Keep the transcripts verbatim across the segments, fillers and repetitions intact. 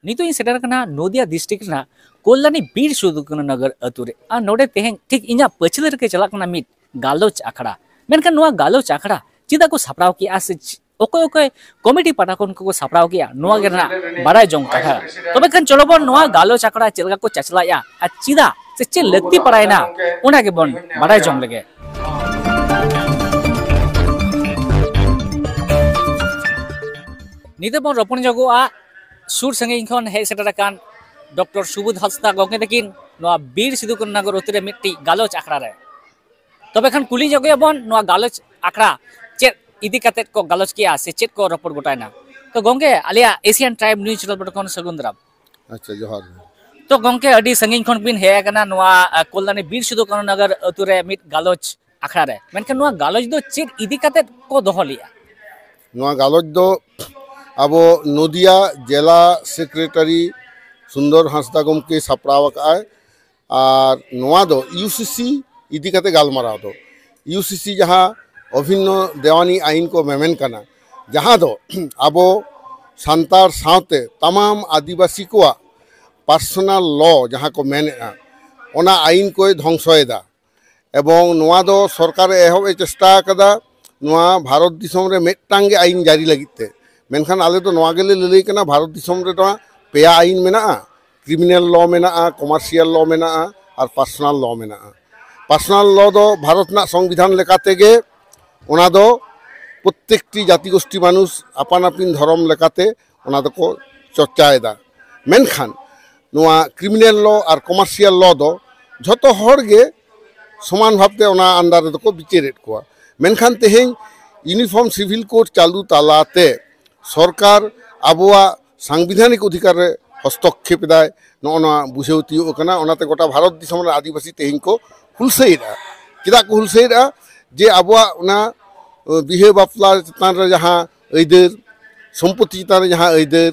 ᱱᱤᱛᱚᱜ ᱤᱧ ᱥᱮᱴᱮᱨ ᱟᱠᱟᱱᱟ ᱱᱚᱫᱤᱭᱟ ᱰᱤᱥᱴᱨᱤᱠᱴ ᱨᱮᱱᱟᱜ ᱠᱚᱞᱞᱟᱱᱤ ᱵᱤᱨ ᱥᱤᱫᱩ ᱠᱟᱹᱱᱩ ᱱᱚᱜᱚᱨ ᱟᱹᱛᱩ ᱨᱮ᱾ ᱟᱨ ᱱᱚᱰᱮ ᱛᱮᱦᱮᱧ ᱴᱷᱤᱠ ᱤᱧᱟᱹᱜ ᱯᱟᱹᱪᱷᱞᱟᱹ ᱨᱮᱜᱮ ᱪᱟᱞᱟᱜ ᱠᱟᱱᱟ ᱢᱤᱫ ᱜᱟᱞᱚᱪ ᱟᱠᱷᱲᱟ᱾ ᱢᱮᱱᱠᱷᱟᱱ ᱱᱚᱣᱟ ᱜᱟᱞᱚᱪ ᱟᱠᱷᱲᱟ ᱪᱮᱫᱟᱜ ᱠᱚ ᱥᱟᱯᱲᱟᱣ ᱠᱮᱜᱼᱟ ᱥᱮ ᱪ-, ᱚᱠᱚᱭ ᱚᱠᱚᱭ ᱠᱚᱢᱤᱴᱤ ᱯᱟᱦᱴᱟ ᱠᱷᱚᱱ ᱠᱚ ᱥᱟᱯᱲᱟᱣ ᱠᱮᱜᱼᱟ, ᱱᱚᱣᱟ ᱜᱮ ᱨᱮᱱᱟᱜ ᱵᱟᱲᱟᱭ ᱡᱚᱝ ᱠᱟᱛᱷᱟ᱾ ᱛᱚᱵᱮ ᱠᱷᱟᱱ ᱪᱚᱞᱚ ᱵᱚᱱ ᱱᱚᱣᱟ ᱜᱟᱞᱚᱪ ᱟᱠᱷᱲᱟ ᱪᱮᱫ ᱞᱮᱠᱟ ᱠᱚ ᱪᱟᱪᱞᱟᱣᱮᱜᱼᱟ ᱟᱨ ᱪᱮᱫᱟᱜ ᱥᱮ ᱪᱮᱫ ᱞᱟᱹᱠᱛᱤ ᱯᱟᱲᱟᱣᱮᱱᱟ, ᱚᱱᱟ ᱜᱮᱵᱚᱱ ᱵᱟᱲᱟᱭ ᱡᱚᱝ ᱞᱮᱜᱮ᱾ ᱱᱤᱛᱚᱜ ᱵᱚᱱ ᱨᱚᱯᱚᱲ ᱧᱚᱜᱚᱜᱼᱟ ᱥᱩᱨ ᱥᱟᱺᱜᱤᱧ ᱠᱷᱚᱱ ᱦᱮᱡ ᱥᱮᱴᱮᱨ ᱟᱠᱟᱱ ᱰᱚᱠᱴᱚᱨ ᱥᱩᱵᱳᱫᱷ ᱦᱟᱸᱥᱫᱟ ᱜᱚᱢᱠᱮ ᱛᱟᱹᱠᱤᱱ ᱱᱚᱣᱟ ᱵᱤᱨ ᱥᱤᱫᱩ ᱠᱟᱹᱱᱩ ᱱᱚᱜᱚᱨ ᱟᱹᱛᱩ ᱨᱮ ᱢᱤᱫᱴᱤᱡ ᱜᱟᱞᱚᱪ ᱟᱠᱷᱲᱟ ᱨᱮ᱾ ᱛᱚᱵᱮ ᱠᱷᱟᱱ ᱠᱩᱞᱤ ᱧᱚᱜᱮᱭᱟ ᱵᱚᱱ ᱱᱚᱣᱟ ᱜᱟᱞᱚᱪ ᱟᱠᱷᱲᱟ ᱪᱮᱫ ᱤᱫᱤ ᱠᱟᱛᱮᱫ ᱠᱚ ᱜᱟᱞᱚᱪ ᱠᱮᱜᱼᱟ ᱥᱮ ᱪᱮᱫ ᱠᱚ ᱨᱚᱯᱚᱲ ᱜᱚᱴᱟᱭᱮᱱᱟ᱾ ᱛᱚ ᱜᱚᱢᱠᱮ, ᱟᱞᱮᱭᱟᱜ ᱮᱥᱤᱭᱟᱱ ᱴᱨᱟᱭᱤᱵᱽ ᱱᱤᱭᱩᱡᱽ ᱪᱮᱱᱮᱞ ᱯᱟᱦᱴᱟ ᱠᱷᱚᱱ ᱥᱟᱹᱜᱩᱱ ᱫᱟᱨᱟᱢ᱾ ᱟᱪᱪᱷᱟ, ᱡᱚᱦᱟᱨ ᱜᱮ᱾ ᱛᱚ ᱜᱚᱢᱠᱮ, ᱟᱹᱰᱤ ᱥᱟᱺᱜᱤᱧ ᱠᱷᱚᱱ ᱵᱤᱱ ᱦᱮᱡ ᱟᱠᱟᱱᱟ ᱱᱚᱣᱟ, ᱟ, ᱠᱚᱞᱞᱟᱱᱤ ᱵᱤᱨ ᱥᱤᱫᱩ ᱠᱟᱹᱱᱩ ᱱᱚᱜᱚᱨ ᱟᱹᱛᱩ ᱨᱮ ᱢᱤᱫ ᱜᱟᱞᱚᱪ ᱟᱠᱷᱲᱟ ᱨᱮ᱾ ᱢᱮᱱᱠᱷᱟᱱ ᱱᱚᱣᱟ ᱜᱟᱞᱚᱪ ᱫᱚ ᱪᱮᱫ ᱤᱫᱤ ᱠᱟᱛᱮᱫ ᱠᱚ ᱫᱚᱦᱚ ᱞᱮᱜᱼᱟ? ᱱᱚᱣᱟ ᱜᱟᱞᱚᱪ ᱫᱚ ᱟᱵᱚ ᱱᱚᱫᱤᱭᱟ ᱡᱮᱞᱟ ᱥᱮᱠᱨᱮᱴᱟᱨᱤ ᱥᱩᱱᱫᱚᱨ ᱦᱟᱸᱥᱫᱟ ᱜᱚᱢᱠᱮ ᱥᱟᱯᱲᱟᱣ ᱟᱠᱟᱫᱼᱟᱭ᱾ ᱟᱨ ᱱᱚᱣᱟ ᱫᱚ ᱤᱭᱩᱥᱤᱥᱤ ᱤᱫᱤ ᱠᱟᱛᱮ ᱜᱟᱞᱢᱟᱨᱟᱣ ᱫᱚ, ᱤᱭᱩᱥᱤᱥᱤ ᱡᱟᱦᱟᱸ ᱚᱵᱷᱤᱱᱱᱚ ᱫᱮᱣᱟᱱᱤ ᱟᱭᱤᱱ ᱠᱚ ᱢᱮᱢᱮᱱ ᱠᱟᱱᱟ, ᱡᱟᱦᱟᱸ ᱫᱚ ᱟᱵᱚ ᱥᱟᱱᱛᱟᱲ ᱥᱟᱶᱛᱮ ᱛᱟᱢᱟᱢ ᱟᱹᱫᱤᱵᱟᱹᱥᱤ ᱠᱚᱣᱟᱜ ᱯᱟᱨᱥᱚᱱᱟᱞ ᱞᱚ ᱡᱟᱦᱟᱸ ᱠᱚ ᱢᱮᱱᱮᱫᱼᱟ, ᱚᱱᱟ ᱟᱭᱤᱱ ᱠᱚᱭ ᱫᱷᱚᱝᱥᱚᱭᱮᱫᱟ᱾ ᱮᱵᱚᱝ ᱱᱚᱣᱟ ᱫᱚ ᱥᱚᱨᱠᱟᱨ ᱮᱦᱚᱵ ᱮ ᱪᱮᱥᱴᱟ ᱟᱠᱟᱫᱟ ᱱᱚᱣᱟ ᱵᱷᱟᱨᱚᱛ ᱫᱤᱥᱚᱢ ᱨᱮ ᱢᱤᱫᱴᱟᱝ ᱜᱮ ᱟᱭᱤᱱ ᱡᱟᱹᱨᱤ ᱞᱟᱹᱜᱤᱫ ᱛᱮ᱾ ᱢᱮᱱᱠᱷᱟᱱ ᱟᱞᱮ ᱫᱚ ᱱᱚᱣᱟ ᱜᱮᱞᱮ ᱞᱟᱹᱞᱟᱹᱭ ᱠᱟᱱᱟ, ᱵᱷᱟᱨᱚᱛ ᱫᱤᱥᱚᱢ ᱨᱮᱫᱚ ᱯᱮᱭᱟ ᱟᱭᱤᱱ ᱢᱮᱱᱟᱜᱼᱟ, ᱠᱨᱤᱢᱤᱱᱟᱞ ᱞᱚ ᱢᱮᱱᱟᱜᱼᱟ, ᱠᱚᱢᱟᱨᱥᱤᱭᱟᱞ ᱞᱚ ᱢᱮᱱᱟᱜᱼᱟ ᱟᱨ ᱯᱟᱨᱥᱚᱱᱟᱞ ᱞᱚ ᱢᱮᱱᱟᱜᱼᱟ᱾ ᱯᱟᱨᱥᱚᱱᱟᱞ ᱞᱚ ᱫᱚ ᱵᱷᱟᱨᱚᱛ ᱨᱮᱱᱟᱜ ᱥᱚᱝᱵᱤᱫᱷᱟᱱ ᱞᱮᱠᱟ ᱛᱮᱜᱮ ᱚᱱᱟ ᱫᱚ ᱯᱨᱚᱛᱛᱮᱠᱴᱤ ᱡᱟᱹᱛᱤ ᱜᱳᱥᱴᱤ ᱢᱟᱱᱩᱥ ᱟᱯᱟᱱ ᱟᱹᱯᱤᱱ ᱫᱷᱚᱨᱚᱢ ᱞᱮᱠᱟᱛᱮ ᱚᱱᱟ ᱫᱚᱠᱚ ᱪᱚᱨᱪᱟᱭᱮᱫᱟ᱾ ᱢᱮᱱᱠᱷᱟᱱ ᱱᱚᱣᱟ ᱠᱨᱤᱢᱤᱱᱟᱞ ᱞᱚ ᱟᱨ ᱠᱚᱢᱟᱨᱥᱤᱭᱟᱞ ᱞᱚ ᱫᱚ ᱡᱷᱚᱛᱚ ᱦᱚᱲ ᱜᱮ ᱥᱚᱢᱟᱱ ᱵᱷᱟᱵᱽᱛᱮ ᱚᱱᱟ ᱟᱱᱰᱟᱨ ᱨᱮᱫᱚ ᱠᱚ ᱵᱤᱪᱟᱹᱨᱮᱫ ᱠᱚᱣᱟ᱾ ᱢᱮᱱᱠᱷᱟᱱ ᱛᱮᱦᱮᱧ ᱤᱭᱩᱱᱤᱯᱷᱚᱨᱢ ᱥᱤᱵᱷᱤᱞ ᱠᱳᱰ ᱪᱟᱹᱞᱩ ᱛᱟᱞᱟᱛᱮ ᱥᱚᱨᱠᱟᱨ ᱟᱵᱚᱣᱟᱜ ᱥᱟᱝᱵᱤᱫᱷᱟᱱᱤᱠ ᱚᱫᱷᱤᱠᱟᱨ ᱨᱮ ᱦᱚᱥᱛᱚᱠᱠᱷᱮᱯ ᱮᱫᱟᱭ, ᱱᱚᱜᱼᱚ ᱱᱚᱣᱟ ᱵᱩᱡᱷᱟᱹᱣ ᱛᱤᱭᱳᱜ ᱟᱠᱟᱱᱟ᱾ ᱚᱱᱟᱛᱮ ᱜᱚᱴᱟ ᱵᱷᱟᱨᱚᱛ ᱫᱤᱥᱚᱢ ᱨᱮ ᱟᱹᱫᱤᱵᱟᱹᱥᱤ ᱛᱮᱦᱮᱧ ᱠᱚ ᱦᱩᱞᱥᱟᱹᱭᱮᱫᱼᱟ᱾ ᱪᱮᱫᱟᱜ ᱠᱚ ᱦᱩᱞᱥᱟᱹᱭᱮᱫᱼᱟ? ᱡᱮ ᱟᱵᱚᱣᱟᱜ ᱚᱱᱟ, ᱟᱹ, ᱵᱤᱦᱟᱹ ᱵᱟᱯᱞᱟ ᱪᱮᱛᱟᱱ ᱨᱮ ᱡᱟᱦᱟᱸ ᱟᱹᱭᱫᱟᱹᱨ, ᱥᱚᱢᱯᱚᱛᱛᱤ ᱪᱮᱛᱟᱱ ᱨᱮ ᱡᱟᱦᱟᱸ ᱟᱹᱭᱫᱟᱹᱨ,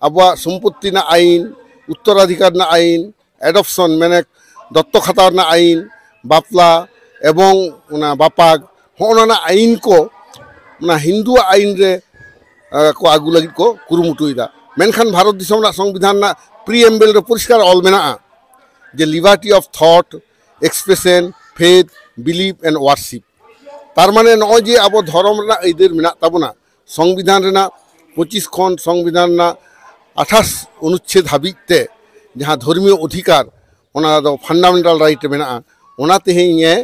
ᱟᱵᱚᱣᱟᱜ ᱥᱚᱢᱯᱚᱛᱛᱤ ᱨᱮᱱᱟᱜ ᱟᱹᱭᱤᱱ, ᱩᱛᱛᱚᱨᱟᱫᱷᱤᱠᱟᱨ ᱨᱮᱱᱟᱜ ᱟᱹᱭᱤᱱ, ᱮᱰᱚᱯᱥᱚᱱ ᱢᱟᱱᱮ ᱫᱚᱛᱛᱚ ᱦᱟᱛᱟᱣ ᱨᱮᱱᱟᱜ ᱟᱹᱭᱤᱱ, ᱵᱟᱯᱞᱟ ᱮᱵᱚᱝ ᱚᱱᱟ ᱵᱟᱯᱟᱜ, ᱦᱚᱸᱜᱼᱚ ᱱᱟ ᱨᱮᱱᱟᱜ ᱟᱹᱭᱤᱱ ᱠᱚ ᱚᱱᱟ ᱦᱤᱱᱫᱩᱣᱟᱜ ᱟᱹᱭᱤᱱ ᱨᱮ, ᱟᱸ, ᱠᱚ ᱟᱹᱜᱩ ᱞᱟᱹᱜᱤᱫ ᱠᱚ ᱠᱩᱨᱩᱢᱩᱴᱩᱭᱮᱫᱟ᱾ ᱢᱮᱱᱠᱷᱟᱱ ᱵᱷᱟᱨᱚᱛ ᱫᱤᱥᱚᱢ ᱨᱮᱱᱟᱜ ᱥᱚᱝᱵᱤᱫᱷᱟᱱ ᱨᱮᱱᱟᱜ ᱯᱨᱤᱭᱮᱢᱵᱮᱞ ᱨᱮ ᱯᱚᱨᱤᱥᱠᱟᱨ ᱚᱞ ᱢᱮᱱᱟᱜᱼᱟ ᱡᱮ liberty of thought, expression, faith, belief and worship᱾ ᱛᱟᱨ ᱢᱟᱱᱮ ᱱᱚᱜᱼᱚᱭ ᱡᱮ ᱟᱵᱚ ᱫᱷᱚᱨᱚᱢ ᱨᱮᱱᱟᱜ ᱟᱹᱭᱫᱟᱹᱨ ᱢᱮᱱᱟᱜ ᱛᱟᱵᱚᱱᱟ, ᱥᱚᱝᱵᱤᱫᱷᱟᱱ ᱨᱮᱱᱟᱜ ᱯᱚᱸᱪᱤᱥ ᱠᱷᱚᱱ ᱥᱚᱝᱵᱤᱫᱷᱟᱱ ᱨᱮᱱᱟᱜ ᱟᱴᱷᱟᱥ ᱚᱱᱩᱪᱪᱷᱮᱫ ᱦᱟᱹᱵᱤᱡ ᱛᱮ ᱡᱟᱦᱟᱸ ᱫᱷᱚᱨᱢᱤᱭᱚ ᱚᱫᱷᱤᱠᱟᱨ, ᱚᱱᱟ ᱫᱚ ᱯᱷᱟᱱᱰᱟᱢᱮᱱᱴᱟᱞ ᱨᱟᱭᱤᱴ ᱨᱮ ᱢᱮᱱᱟᱜᱼᱟ᱾ ᱚᱱᱟ ᱛᱮᱦᱮᱧ ᱮ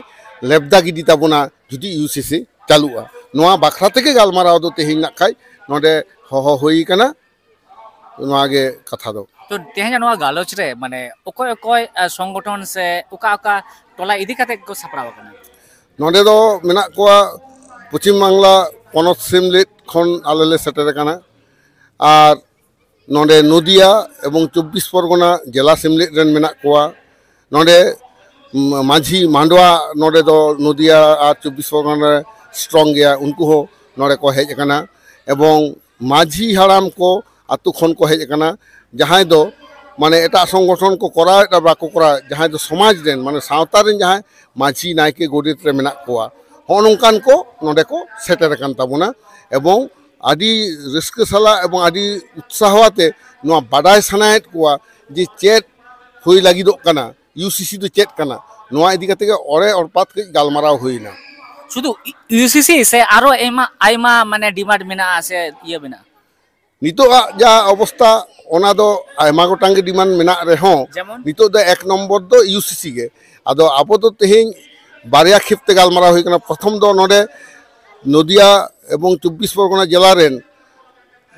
ᱞᱮᱵᱫᱟ ᱜᱤᱰᱤ ᱛᱟᱵᱚᱱᱟ ᱡᱩᱫᱤ ᱤᱭᱩᱥᱤᱥᱤ ᱪᱟᱹᱞᱩᱜᱼᱟ᱾ ᱱᱚᱣᱟ ᱵᱟᱠᱷᱨᱟ ᱛᱮᱜᱮ ᱜᱟᱞᱢᱟᱨᱟᱣ ᱫᱚ ᱛᱮᱦᱮᱧ ᱱᱟᱜ ᱠᱷᱟᱡ ᱱᱚᱰᱮ ᱦᱚᱦᱚ ᱦᱩᱭ ᱠᱟᱱᱟ᱾ ᱱᱚᱣᱟ ᱜᱮ ᱠᱟᱛᱷᱟ ᱫᱚ᱾ ᱛᱚ, ᱛᱮᱦᱮᱧᱟᱜ ᱱᱚᱣᱟ ᱜᱟᱞᱚᱪ ᱨᱮ, ᱢᱟᱱᱮ, ᱚᱠᱚᱭ ᱚᱠᱚᱭ, ᱟ, ᱥᱚᱝᱜᱚᱴᱷᱚᱱ ᱥᱮ ᱚᱠᱟ ᱚᱠᱟ ᱴᱚᱞᱟ ᱤᱫᱤ ᱠᱟᱛᱮ ᱠᱚ ᱥᱟᱯᱲᱟᱣ ᱟᱠᱟᱱᱟ? ᱱᱚᱰᱮ ᱫᱚ ᱢᱮᱱᱟᱜ ᱠᱚᱣᱟ ᱯᱚᱪᱷᱤᱢ ᱵᱟᱝᱞᱟ ᱯᱚᱱᱚᱛ ᱥᱮᱢᱞᱮᱫ ᱠᱷᱚᱱ ᱟᱞᱮ ᱞᱮ ᱥᱮᱴᱮᱨ ᱟᱠᱟᱱᱟ, ᱟᱨ ᱱᱚᱰᱮ ᱱᱚᱫᱤᱭᱟ ᱮᱵᱚᱝ ᱪᱚᱵᱵᱤᱥ ᱯᱚᱨᱜᱚᱱᱟ ᱡᱮᱞᱟ ᱥᱮᱢᱞᱮᱫ ᱨᱮᱱ ᱢᱮᱱᱟᱜ ᱠᱚᱣᱟ᱾ ᱱᱚᱰᱮ ᱢᱟ-, ᱢᱟᱹᱡᱷᱤ ᱢᱟᱰᱣᱟ ᱱᱚᱰᱮ ᱫᱚ ᱱᱚᱫᱤᱭᱟ ᱟᱨ ᱪᱚᱵᱵᱤᱥ ᱯᱚᱨᱜᱚᱱᱟ ᱨᱮ ᱥᱴᱨᱚᱝ ᱜᱮᱭᱟ, ᱩᱱᱠᱩ ᱦᱚᱸ ᱱᱚᱰᱮ ᱠᱚ ᱦᱮᱡ ᱟᱠᱟᱱᱟ᱾ ᱮᱵᱚᱝ ᱢᱟᱹᱡᱷᱤ ᱦᱟᱲᱟᱢ ᱠᱚ ᱟᱛᱳ ᱠᱷᱚᱱ ᱠᱚ ᱦᱮᱡ ᱟᱠᱟᱱᱟ, ᱡᱟᱦᱟᱸᱭ ᱫᱚ ᱢᱟᱱᱮ ᱮᱴᱟᱜ ᱥᱚᱝᱜᱚᱴᱷᱚᱱ ᱠᱚ ᱠᱚᱨᱟᱣᱮᱫ ᱟᱨ ᱵᱟᱠᱚ ᱠᱚᱨᱟᱣᱮᱫ, ᱡᱟᱦᱟᱸᱭ ᱫᱚ ᱥᱚᱢᱟᱡᱽ ᱨᱮᱱ, ᱢᱟᱱᱮ ᱥᱟᱶᱛᱟ ᱨᱮᱱ ᱡᱟᱦᱟᱸᱭ ᱢᱟᱹᱡᱷᱤ, ᱱᱟᱭᱠᱮ, ᱜᱚᱰᱮᱛ ᱨᱮ ᱢᱮᱱᱟᱜ ᱠᱚᱣᱟ, ᱦᱚᱸᱜᱼᱚ ᱱᱚᱝᱠᱟᱱ ᱠᱚ ᱱᱚᱰᱮ ᱠᱚ ᱥᱮᱴᱮᱨ ᱟᱠᱟᱱ ᱛᱟᱵᱚᱱᱟ᱾ ᱮᱵᱚᱝ ᱟᱹᱰᱤ ᱨᱟᱹᱥᱠᱟᱹ ᱥᱟᱞᱟᱜ ᱮᱵᱚᱝ ᱟᱹᱰᱤ ᱩᱛᱥᱟᱦᱚ ᱟᱛᱮ ᱱᱚᱣᱟ ᱵᱟᱰᱟᱭ ᱥᱟᱱᱟᱭᱮᱫ ᱠᱚᱣᱟ ᱡᱮ ᱪᱮᱫ ᱦᱩᱭ ᱞᱟᱹᱜᱤᱫᱚᱜ ᱠᱟᱱᱟ, ᱤᱭᱩᱥᱤᱥᱤ ᱫᱚ ᱪᱮᱫ ᱠᱟᱱᱟ, ᱱᱚᱣᱟ ᱤᱫᱤ ᱠᱟᱛᱮ ᱜᱮ ᱚᱲᱮ ᱚᱲᱯᱟᱛ ᱠᱟᱹᱡ ᱜᱟᱞᱢᱟᱨᱟᱣ ᱦᱩᱭᱱᱟ᱾ ᱥᱩᱫᱷᱩ ᱤᱭᱩᱥᱤᱥᱤ ᱥᱮ ᱟᱨᱚ ᱟᱭᱢᱟ, ᱟᱭᱢᱟ, ᱢᱟᱱᱮ, ᱰᱤᱢᱟᱱᱰ ᱢᱮᱱᱟᱜᱼᱟ ᱥᱮ ᱤᱭᱟᱹ ᱢᱮᱱᱟᱜᱼᱟ? ᱱᱤᱛᱚᱜᱟᱜ ᱡᱟ ᱚᱵᱚᱥᱛᱟ, ᱚᱱᱟ ᱫᱚ ᱟᱭᱢᱟ ᱜᱚᱴᱟᱝ ᱜᱮ ᱰᱤᱢᱟᱱᱰ ᱢᱮᱱᱟᱜ ᱨᱮᱦᱚᱸ, ᱡᱮᱢᱚᱱ? ᱱᱤᱛᱚᱜ ᱫᱚ ᱮᱠ ᱱᱚᱢᱵᱚᱨ ᱫᱚ ᱤᱭᱩᱥᱤᱥᱤ ᱜᱮ᱾ ᱟᱫᱚ ᱟᱵᱚ ᱫᱚ ᱛᱮᱦᱮᱧ ᱵᱟᱨᱭᱟ ᱠᱷᱮᱯ ᱛᱮ ᱜᱟᱞᱢᱟᱨᱟᱣ ᱦᱩᱭ ᱠᱟᱱᱟ᱾ ᱯᱨᱚᱛᱷᱚᱢ ᱫᱚ ᱱᱚᱰᱮ ᱱᱚᱫᱤᱭᱟ ᱮᱵᱚᱝ ᱪᱚᱵᱵᱤᱥ ᱯᱚᱨᱜᱚᱱᱟ ᱡᱮᱞᱟ ᱨᱮᱱ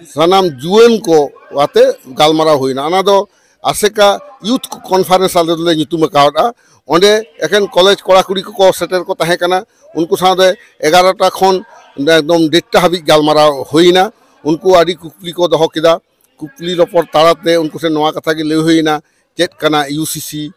ᱥᱟᱱᱟᱢ ᱡᱩᱣᱟᱹᱱ ᱠᱚ ᱟᱛᱮ ᱜᱟᱞᱢᱟᱨᱟᱣ ᱦᱩᱭᱱᱟ᱾ ᱚᱱᱟ ᱫᱚ ᱟᱥᱮᱠᱟ ᱭᱩᱛᱷ ᱠᱚᱱᱯᱷᱟᱨᱮᱱᱥ ᱟᱞᱮ ᱫᱚᱞᱮ ᱧᱩᱛᱩᱢ ᱟᱠᱟᱣᱟᱫᱼᱟ᱾ ᱚᱸᱰᱮ ᱮᱠᱮᱱ ᱠᱚᱞᱮᱡᱽ ᱠᱚᱲᱟ ᱠᱩᱲᱤ ᱠᱚᱠᱚ ᱥᱮᱴᱮᱨ ᱠᱚ ᱛᱟᱦᱮᱸ ᱠᱟᱱᱟ᱾ ᱩᱱᱠᱩ ᱥᱟᱶᱛᱮ ᱮᱜᱟᱨᱚᱴᱟ ᱠᱷᱚᱱ ᱮᱠᱫᱚᱢ ᱰᱮᱴᱴᱟ ᱦᱟᱹᱵᱤᱡ ᱜᱟᱞᱢᱟᱨᱟᱣ ᱦᱩᱭᱱᱟ᱾ ᱩᱱᱠᱩ ᱟᱹᱰᱤ ᱠᱩᱠᱞᱤ ᱠᱚ ᱫᱚᱦᱚ ᱠᱮᱫᱟ᱾ ᱠᱩᱠᱞᱤ ᱨᱚᱯᱚᱲ ᱛᱟᱞᱟᱛᱮ ᱩᱱᱠᱩ ᱴᱷᱮᱱ ᱱᱚᱣᱟ ᱠᱟᱛᱷᱟ ᱜᱮ ᱞᱟᱹᱭ ᱦᱩᱭᱱᱟ, ᱪᱮᱫ ᱠᱟᱱᱟ ᱤᱭᱩᱥᱤᱥᱤ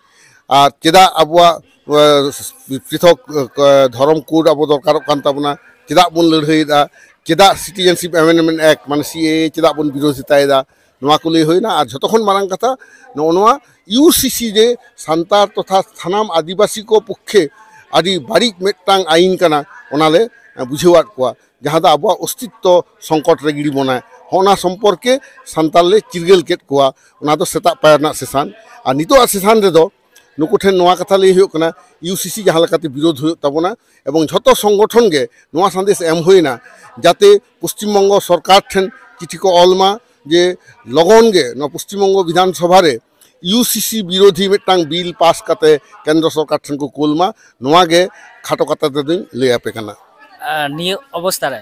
ᱟᱨ ᱪᱮᱫᱟᱜ ᱟᱵᱚᱣᱟᱜ, ᱮ, ᱯᱨᱤᱛᱷᱚᱠ, ᱮ, ᱫᱷᱚᱨᱚᱢ ᱠᱳᱰ ᱟᱵᱚ ᱫᱚᱨᱠᱟᱨᱚᱜ ᱠᱟᱱ ᱛᱟᱵᱚᱱᱟ, ᱪᱮᱫᱟᱜ ᱵᱚᱱ ᱞᱟᱹᱲᱦᱟᱹᱭᱮᱫᱟ, ᱪᱮᱫᱟᱜ ᱥᱤᱴᱤᱡᱮᱱᱥᱤᱯ ᱮᱢᱮᱱᱰᱢᱮᱱᱴ ᱮᱠᱴ, ᱢᱟᱱᱮ ᱥᱤ ᱮ ᱮ, ᱪᱮᱫᱟᱜ ᱵᱚᱱ ᱵᱤᱨᱳᱫᱷᱤᱛᱟᱭᱮᱫᱟ, ᱱᱚᱣᱟ ᱠᱚ ᱞᱟᱹᱭ ᱦᱩᱭᱱᱟ᱾ ᱟᱨ ᱡᱷᱚᱛᱚ ᱠᱷᱚᱱ ᱢᱟᱨᱟᱝ ᱠᱟᱛᱷᱟ, ᱱᱚᱜᱼᱚ ᱱᱚᱣᱟ ᱤᱭᱩᱥᱤᱥᱤ ᱡᱮ ᱥᱟᱱᱛᱟᱲ ᱛᱚᱛᱷᱟ ᱥᱟᱱᱟᱢ ᱟᱹᱫᱤᱵᱟᱹᱥᱤ ᱠᱚ ᱯᱚᱠᱠᱷᱮ ᱟᱹᱰᱤ ᱵᱟᱹᱲᱤᱡ ᱢᱤᱫᱴᱟᱝ ᱟᱹᱭᱤᱱ ᱠᱟᱱᱟ, ᱚᱱᱟᱞᱮ ᱵᱩᱡᱷᱟᱹᱣᱟᱫ ᱠᱚᱣᱟ, ᱡᱟᱦᱟᱸ ᱫᱚ ᱟᱵᱚᱣᱟᱜ ᱚᱥᱛᱤᱛᱛᱚ ᱥᱚᱝᱠᱚᱴ ᱨᱮ ᱜᱤᱰᱤ ᱵᱚᱱᱟᱭ᱾ ᱦᱚᱸ, ᱚᱱᱟ ᱥᱚᱢᱯᱚᱨᱠᱮ ᱥᱟᱱᱛᱟᱲ ᱞᱮ ᱪᱤᱨᱜᱟᱹᱞ ᱠᱮᱫ ᱠᱚᱣᱟ᱾ ᱚᱱᱟ ᱫᱚ ᱥᱮᱛᱟᱜ ᱯᱟᱭᱟᱨ ᱨᱮᱱᱟᱜ ᱥᱮᱥᱟᱱ᱾ ᱟᱨ ᱱᱤᱛᱚᱜᱟᱜ ᱥᱮᱥᱟᱱ ᱨᱮᱫᱚ ᱱᱩᱠᱩ ᱴᱷᱮᱱ ᱱᱚᱣᱟ ᱠᱟᱛᱷᱟ ᱞᱟᱹᱭ ᱦᱩᱭᱩᱜ ᱠᱟᱱᱟ, ᱤᱭᱩᱥᱤᱥᱤ ᱡᱟᱦᱟᱸ ᱞᱮᱠᱟᱛᱮ ᱵᱤᱨᱳᱫᱷ ᱦᱩᱭᱩᱜ ᱛᱟᱵᱚᱱᱟ ᱮᱵᱚᱝ ᱡᱷᱚᱛᱚ ᱥᱚᱝᱜᱚᱴᱷᱚᱱ ᱜᱮ ᱱᱚᱣᱟ ᱥᱟᱸᱫᱮᱥ ᱮᱢ ᱦᱩᱭᱱᱟ, ᱡᱟᱛᱮ ᱯᱚᱥᱪᱤᱢ ᱵᱚᱝᱜᱚ ᱥᱚᱨᱠᱟᱨ ᱴᱷᱮᱱ ᱪᱤᱴᱷᱤ ᱠᱚ ᱚᱞ ᱢᱟ ᱡᱮ ᱞᱚᱜᱚᱱ ᱜᱮ ᱱᱚᱣᱟ ᱯᱚᱥᱪᱤᱢ ᱵᱚᱝᱜᱚ ᱵᱤᱫᱷᱟᱱ ᱥᱚᱵᱷᱟ ᱨᱮ ᱤᱭᱩᱥᱤᱥᱤ ᱵᱤᱨᱳᱫᱷᱤ ᱢᱤᱫᱴᱟᱝ ᱵᱤᱞ ᱯᱟᱥ ᱠᱟᱛᱮ ᱠᱮᱱᱫᱨᱚ ᱥᱚᱨᱠᱟᱨ ᱴᱷᱮᱱ ᱠᱚ ᱠᱩᱞ ᱢᱟ᱾ ᱱᱚᱣᱟ ᱜᱮ ᱠᱷᱟᱴᱚ ᱠᱟᱛᱷᱟ ᱛᱮᱫᱚᱧ ᱞᱟᱹᱭ ᱟᱯᱮ ᱠᱟᱱᱟ᱾ ᱟᱨ ᱱᱤᱭᱟᱹ ᱚᱵᱚᱥᱛᱷᱟ ᱨᱮ,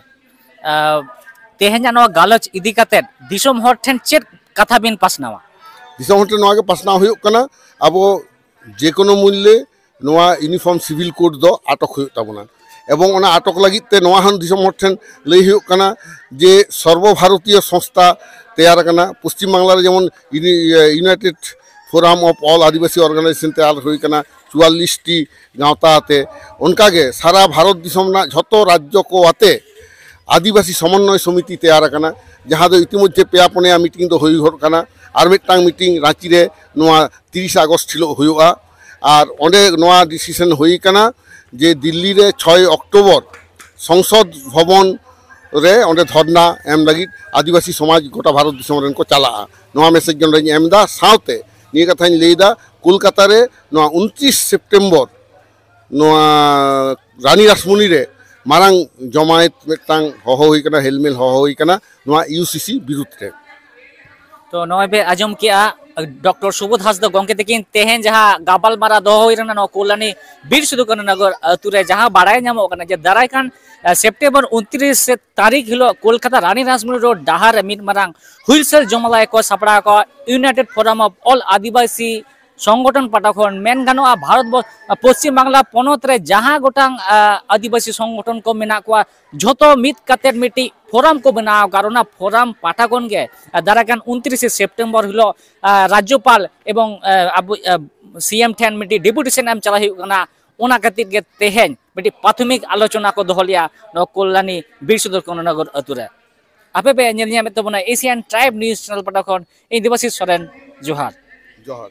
ᱟᱨ ᱛᱮᱦᱮᱧᱟᱜ ᱱᱚᱣᱟ ᱜᱟᱞᱚᱪ ᱤᱫᱤ ᱠᱟᱛᱮ ᱫᱤᱥᱚᱢ ᱦᱚᱲ ᱴᱷᱮᱱ ᱪᱮᱫ ᱠᱟᱛᱷᱟ ᱵᱤᱱ ᱯᱟᱥᱱᱟᱣᱟ? ᱫᱤᱥᱚᱢ ᱦᱚᱲ ᱴᱷᱮᱱ ᱱᱚᱣᱟ ᱜᱮ ᱯᱟᱥᱱᱟᱣ ᱦᱩᱭᱩᱜ ᱠᱟᱱᱟ, ᱟᱵᱚ ᱡᱮ ᱠᱳᱱᱳ ᱢᱩᱞᱞᱮ ᱱᱚᱣᱟ ᱤᱭᱩᱱᱤᱯᱷᱚᱨᱢ ᱥᱤᱵᱤᱞ ᱠᱳᱰ ᱫᱚ ᱟᱴᱚᱠ ᱦᱩᱭᱩᱜ ᱛᱟᱵᱚᱱᱟ᱾ ᱮᱵᱚᱝ ᱚᱱᱟ ᱟᱴᱚᱠ ᱞᱟᱹᱜᱤᱫ ᱛᱮ ᱱᱚᱣᱟ ᱦᱚᱸ ᱫᱤᱥᱚᱢ ᱦᱚᱲ ᱴᱷᱮᱱ ᱞᱟᱹᱭ ᱦᱩᱭᱩᱜ ᱠᱟᱱᱟ ᱡᱮ ᱥᱚᱨᱵᱚ ᱵᱷᱟᱨᱚᱛᱤᱭᱚ ᱥᱚᱝᱥᱛᱷᱟ ᱛᱮᱭᱟᱨ ᱟᱠᱟᱱᱟ᱾ ᱯᱚᱥᱪᱤᱢ ᱵᱟᱝᱞᱟ ᱨᱮ ᱡᱮᱢᱚᱱ ᱤᱭᱩᱱᱤ-, United Forum of All Adivasi Organization ᱛᱮᱭᱟᱨ ᱦᱩᱭ ᱟᱠᱟᱱᱟ, ᱪᱩᱣᱟᱞᱞᱤᱥ ᱴᱤ ᱜᱟᱶᱛᱟ ᱟᱛᱮ᱾ ᱚᱱᱠᱟᱜᱮ ᱥᱟᱨᱟ ᱵᱷᱟᱨᱚᱛ ᱫᱤᱥᱚᱢ ᱨᱮᱱᱟᱜ ᱡᱷᱚᱛᱚ ᱨᱟᱡᱽᱡᱚ ᱠᱚ ᱟᱛᱮ ᱟᱹᱫᱤᱵᱟᱹᱥᱤ ᱥᱚᱢᱚᱱᱱᱚᱭ ᱥᱚᱢᱤᱛᱤ ᱛᱮᱭᱟᱨ ᱟᱠᱟᱱᱟ, ᱡᱟᱦᱟᱸ ᱫᱚ ᱤᱛᱤᱢᱚᱫᱽᱫᱷᱮ ᱯᱮᱭᱟ ᱯᱩᱱᱭᱟ ᱢᱤᱴᱤᱝ ᱫᱚ ᱦᱩᱭ ᱜᱚᱫ ᱠᱟᱱᱟ᱾ ᱟᱨ ᱢᱤᱫᱴᱟᱝ ᱢᱤᱴᱤᱝ ᱨᱟᱸᱪᱤ ᱨᱮ ᱱᱚᱣᱟ ᱛᱤᱨᱤᱥ ᱟᱜᱚᱥᱴ ᱦᱤᱞᱳᱜ ᱦᱩᱭᱩᱜᱼᱟ᱾ ᱟᱨ ᱚᱸᱰᱮ ᱱᱚᱣᱟ ᱰᱤᱥᱤᱥᱚᱱ ᱦᱩᱭ ᱠᱟᱱᱟ ᱡᱮ ᱫᱤᱞᱞᱤ ᱨᱮ ᱪᱷᱚᱭ ᱚᱠᱴᱳᱵᱚᱨ ᱥᱚᱝᱥᱚᱫ ᱵᱷᱚᱵᱚᱱ ᱨᱮ ᱚᱸᱰᱮ ᱫᱷᱚᱨᱱᱟ ᱮᱢ ᱞᱟᱹᱜᱤᱫ ᱟᱹᱫᱤᱵᱟᱹᱥᱤ ᱥᱚᱢᱟᱡᱽ ᱜᱚᱴᱟ ᱵᱷᱟᱨᱚᱛ ᱫᱤᱥᱚᱢ ᱨᱮᱱ ᱠᱚ ᱪᱟᱞᱟᱜᱼᱟ᱾ ᱱᱚᱣᱟ ᱢᱮᱥᱮᱡᱽ ᱜᱮ ᱱᱚᱰᱮᱧ ᱮᱢ ᱮᱫᱟ᱾ ᱥᱟᱶᱛᱮ ᱱᱤᱭᱟᱹ ᱠᱟᱛᱷᱟᱧ ᱞᱟᱹᱭ ᱮᱫᱟ, ᱠᱳᱞᱠᱟᱛᱟ ᱨᱮ ᱱᱚᱣᱟ ᱩᱱᱛᱨᱤᱥ ᱥᱮᱯᱴᱮᱢᱵᱚᱨ ᱱᱚᱣᱟ ᱨᱟᱱᱤ ᱨᱟᱥᱢᱩᱱᱤ ᱨᱮ ᱢᱟᱨᱟᱝ ᱡᱚᱢᱟᱭᱮᱛ ᱢᱤᱫᱴᱟᱝ ᱦᱚᱦᱚ ᱦᱩᱭ ᱠᱟᱱᱟ, ᱦᱮᱞᱢᱮᱞ ᱦᱚᱦᱚ ᱦᱩᱭ ᱠᱟᱱᱟ ᱱᱚᱣᱟ ᱤᱭᱩᱥᱤᱥᱤ ᱵᱤᱨᱩᱫᱽ ᱨᱮ᱾ ᱛᱚ ᱱᱚᱜᱼᱚᱭ ᱯᱮ ᱟᱸᱡᱚᱢ ᱠᱮᱜᱼᱟ, ᱰᱚᱠᱴᱚᱨ ᱥᱩᱵᱳᱫᱷ ᱦᱟᱸᱥᱫᱟ ᱜᱚᱢᱠᱮ ᱛᱟᱹᱠᱤᱱ ᱛᱮᱦᱮᱧ ᱡᱟᱦᱟᱸ ᱜᱟᱯᱟᱞᱢᱟᱨᱟᱣ ᱫᱚᱦᱚ ᱦᱩᱭ ᱞᱮᱱᱟ ᱱᱚᱣᱟ ᱠᱚᱞᱞᱟᱱᱤ ᱵᱤᱨ ᱥᱤᱫᱩ ᱠᱟᱹᱱᱦᱩ ᱱᱚᱜᱚᱨ ᱟᱹᱛᱩ ᱨᱮ, ᱡᱟᱦᱟᱸ ᱵᱟᱲᱟᱭ ᱧᱟᱢᱚᱜ ᱠᱟᱱᱟ ᱡᱮ ᱫᱟᱨᱟᱭ ᱠᱟᱱ, ᱟᱸ, ᱥᱮᱯᱴᱮᱢᱵᱚᱨ ᱩᱱᱛᱨᱤᱥ ᱛᱟᱹᱨᱤᱠᱷ ᱦᱤᱞᱳᱜ ᱠᱳᱞᱠᱟᱛᱟ ᱨᱟᱱᱤ ᱨᱟᱥᱢᱩᱱᱤ ᱨᱳᱰ ᱰᱟᱦᱟᱨ ᱨᱮ ᱢᱤᱫ ᱢᱟᱨᱟᱝ ᱦᱩᱭᱥᱮᱞ ᱡᱚᱢᱟᱞᱟᱭ ᱠᱚ ᱥᱟᱯᱲᱟᱣ ᱠᱚ United Forum of All ᱟᱹᱫᱤᱵᱟᱹᱥᱤ ᱥᱚᱝᱜᱚᱴᱷᱚᱱ ᱯᱟᱦᱴᱟ ᱠᱷᱚᱱ᱾ ᱢᱮᱱ ᱜᱟᱱᱚᱜᱼᱟ, ᱵᱷᱟᱨᱚᱛ ᱵᱚ-, ᱯᱚᱥᱪᱤᱢ ᱵᱟᱝᱞᱟ ᱯᱚᱱᱚᱛ ᱨᱮ ᱡᱟᱦᱟᱸ ᱜᱚᱴᱟᱝ, ᱟᱸ, ᱟᱹᱫᱤᱵᱟᱹᱥᱤ ᱥᱚᱝᱜᱚᱴᱷᱚᱱ ᱠᱚ ᱢᱮᱱᱟᱜ ᱠᱚᱣᱟ, ᱡᱷᱚᱛᱚ ᱢᱤᱫ ᱠᱟᱛᱮᱫ ᱢᱤᱫᱴᱤᱡ ᱯᱷᱳᱨᱟᱢ ᱠᱚ ᱵᱮᱱᱟᱣ ᱟᱠᱟᱫ᱾ ᱚᱱᱟ ᱯᱷᱳᱨᱟᱢ ᱯᱟᱦᱴᱟ ᱠᱷᱚᱱ ᱜᱮ, ᱟᱸ, ᱫᱟᱨᱟᱭ ᱠᱟᱱ ᱩᱱᱛᱨᱤᱥᱮ ᱥᱮᱯᱴᱮᱢᱵᱚᱨ ᱦᱤᱞᱳᱜ, ᱟᱸ, ᱨᱟᱡᱽᱡᱚᱯᱟᱞ ᱮᱵᱚᱝ, ᱟᱸ, ᱟᱵᱚ, ᱟᱸ, ᱥᱤ ᱮᱢ ᱴᱷᱮᱱ ᱢᱤᱫᱴᱤᱡ ᱰᱮᱯᱩᱴᱮᱥᱚᱱ ᱮᱢ ᱪᱟᱞᱟᱜ ᱦᱩᱭᱩᱜ ᱠᱟᱱᱟ᱾ ᱚᱱᱟ ᱠᱷᱟᱹᱛᱤᱨ ᱜᱮ ᱛᱮᱦᱮᱧ ᱢᱤᱫᱴᱤᱡ ᱯᱨᱟᱛᱷᱚᱢᱤᱠ ᱟᱞᱳᱪᱚᱱᱟ ᱠᱚ ᱫᱚᱦᱚ ᱞᱮᱜᱼᱟ ᱱᱚᱣᱟ ᱠᱚᱞᱞᱟᱱᱤ ᱵᱤᱨ ᱥᱤᱫᱩ ᱠᱟᱹᱱᱦᱩ ᱱᱚᱜᱚᱨ ᱟᱹᱛᱩ ᱨᱮ᱾ ᱟᱯᱮ ᱯᱮ ᱧᱮᱞ ᱧᱟᱢᱮᱫ ᱛᱟᱵᱚᱱᱟ ᱮᱥᱤᱭᱟᱱ ᱴᱨᱟᱭᱤᱵᱽ ᱱᱤᱭᱩᱡᱽ ᱪᱮᱱᱮᱞ ᱯᱟᱦᱴᱟ ᱠᱷᱚᱱ ᱤᱧ ᱫᱮᱵᱟᱥᱤᱥ ᱥᱚᱨᱮᱱ, ᱡᱚᱦᱟᱨ᱾ ᱡᱚᱦᱟᱨ᱾